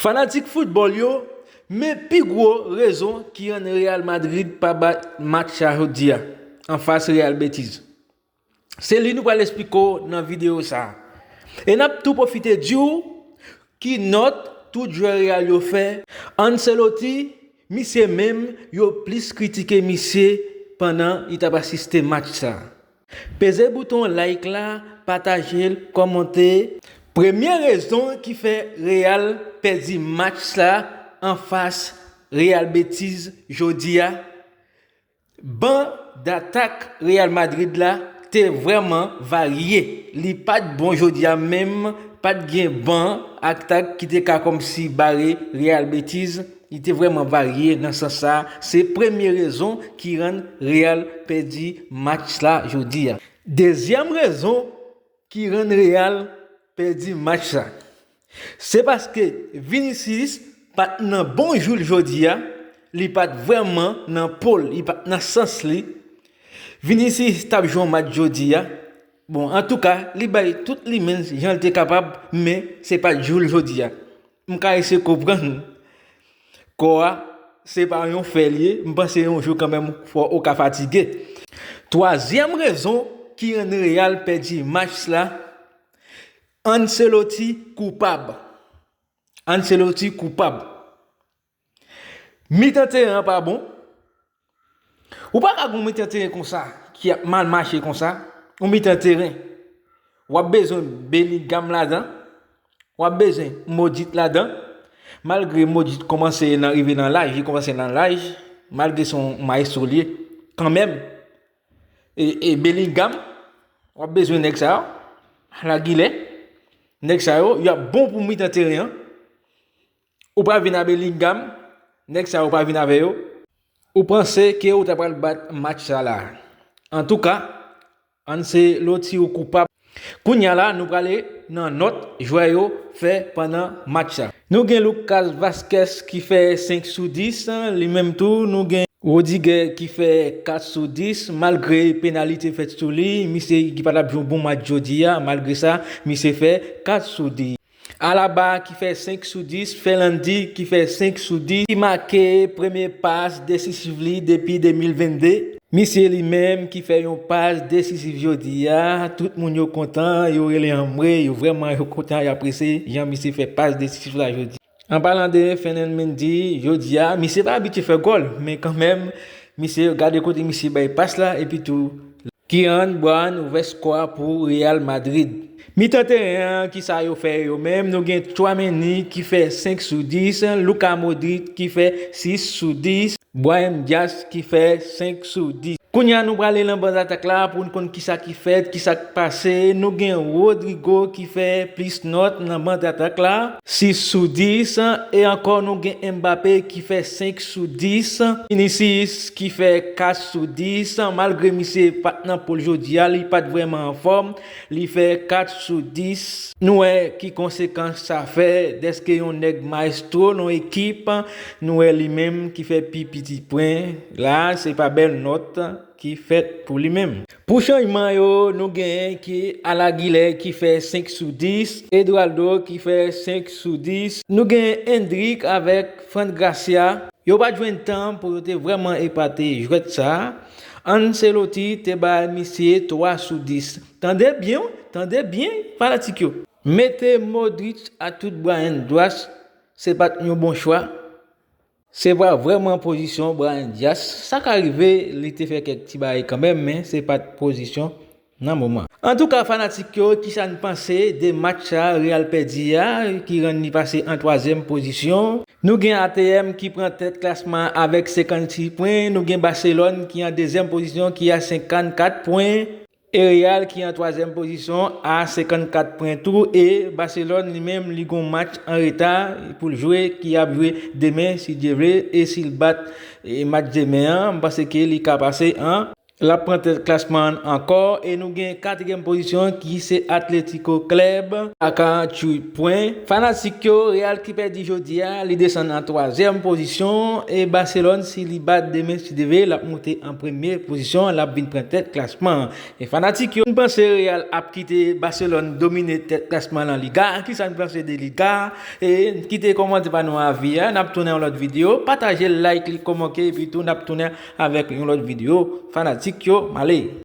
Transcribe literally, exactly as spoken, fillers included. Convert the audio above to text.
Fanatik foutbòl yo, men pi gwo rezon ki rann Real Madrid pa bat match sa jodi a anfas Real Betis. Se li nou pral esplike w nan videyo sa a. E n ap tou pwofite di w ki nòt tout jwè Real yo fè. Ancelotti, misye menm, yo plis kritike misye pandan li t ap asiste match sa a. Peze bouton like la, pataje l, kòmante. Premye rezon ki fè Real pèdi match sa anfas Real Betis jodi a, ban datak Real Madrid la te vrèman varye. Li pa t bon jodi a menm, pa t gen ban atak ki te ka kòmsi bare Real Betis. Li te vrèman varye nan sans sa. Se premye rezon ki rann Real pèdi match la jodi a. Dezyèm rezon ki rann Real pèdi match sa, se paske Vinicius pa t nan bon jou l jodi a, li pa t vrèman nan po l, li pa t nan sans li. Vinicius t ap jwe yon match jodi a. Bon, antouka, li bay tout li menm jan l te kapab, men se pa t jou l jodi a. M ka eseye konprann kò a, se pa yon fè l ye, m panse yon jou kanmenm fò ou ka fatige. Twazyèm rezon ki rann Real pèdi match la, Ancelotti koupab. Ancelotti koupab. Mitan teren an pa bon. Ou pa ka gon mitan teren konsa, ki ap mal mache konsa. Yon mitan teren. W ap bezwen Bellingham ladan. W ap bezwen Modric ladan. Malgre Modric kòmanse nan rive nan laj, li kòmanse nan laj. Malgre se yon maestro li ye. Kanmenm. E, e Bellingham, w ap bezwen nèg sa yo. Lagilè. Nèg sa yo, y ap bon pou mitan teren an. Ou pa vin a Bellingham, nèg sa yo pa vin avè yo. Ou panse ke ou ta pral bat match sa la. Antouka, Ancelotti ou koupab. Kounya la, nou prale nan nòt jwè yo fè pandan match sa. Nou gen Lucas Vazquez ki fè senk sou dis, li menm tou, nou gen Rudiger ki fè kat sou dis, malgre penalite fèt sou li, misye ki pa t ap jwe yon bon match jodi a, malgre sa, misye fè kat sou dis. Alaba ki fè senk sou dis, Ferland ki fè senk sou dis, ki make premye pas desisif li depi de mil vennde. Misye li menm ki fè yon pas desisif jodi a, tout moun yo kontan, yo rele anmwe, yo vrèman yo kontan, yo apresye jan misye fè pas desisif la jodi. An palan de Ferland Mendy, jodi a, misye pa abitye fè gòl, men kanmenm, misye, gade kote misye bay pas la, epi tou, Kylian Mbappé ouvè skò a pou Real Madrid. Mitan teren an, kisa yo fè yo menm? Nou gen Tchouaméni ki fè senk sou dis, Luka Modric ki fè sis sou dis, Brahim Diaz ki fè senk sou dis. Kounya nou prale nan ban zatak la pou n konn kisa ki fèt, kisa k pase. Nou gen Rodrygo ki fè plis nòt nan ban zatak la, sis sou dis. E ankò nou gen Mbappé ki fè senk sou dis. Vinicius ki fè kat sou dis. Malgre misye pa t nan po l jodi a, li pa t vrèman anfòm. Li fè kat sou dis. Nou wè ki konsekans sa fè dèske yon nèg maestro nan ekip. Nou wè li menm ki fè pi piti pwen. La, se pa bèl nòt ki fèt pou li menm. Pou chanjman yo, nou genyen ki Arda Güler ki fè senk sou dis, Eduardo ki fè senk sou dis. Nou genyen Endrick avèk Fran Garcia. Yo pa t jwenn tan pou yo te vrèman epate jwèt sa. Ancelotti te bay misye twa sou dis. Tande byen, tande byen, fanatik yo. Mete Modric a tout Brahim Diaz, se pa t yon bon chwa. Se pa vrèman pozisyon Brahim Diaz. Sa ka rive, li te fè kèk ti bagay kanmenm, men se pa t pozisyon nan moman. Antouka, fanatik yo, kisa n panse de match sa Real pèdi a, ki rann li pase an twazyèm pozisyon? Nou gen A T M ki pran tèt klasman avèk senkannsis pwen, nou gen Barcelone ki an dezyèm pozisyon ki a senkannkat pwen. E Real ki an twazyèm pozisyon a senkannkat pwen tou, e Barcelone li menm li gon match an reta pou l jwe, ki ap jwe demen si Dye vle, e si l bat, e match demen an, m panse ke li ka pase an L ap pran tèt klasman an ankò e nou gen katriyèm pozisyon ki se Atletico Club ak trant uit pwen. Fanatik yo, Real ki pèdi jodi a, li desann an twazyèm pozisyon e Barcelone, si li bat demen, si Dye vle, l ap monte an premye pozisyon, l ap vin pran tèt klasman an. E fanatik yo, nou panse Real ap kite Barcelone domine tèt klasman La Liga? Kisa nou panse de Liga? E kite kòmantè pa nou avi a, n ap tounen yon lòt videyo, pataje, like li, kòmante, epi tou n ap tounen avèk yon lòt videyo. Fanatik yo, m ale.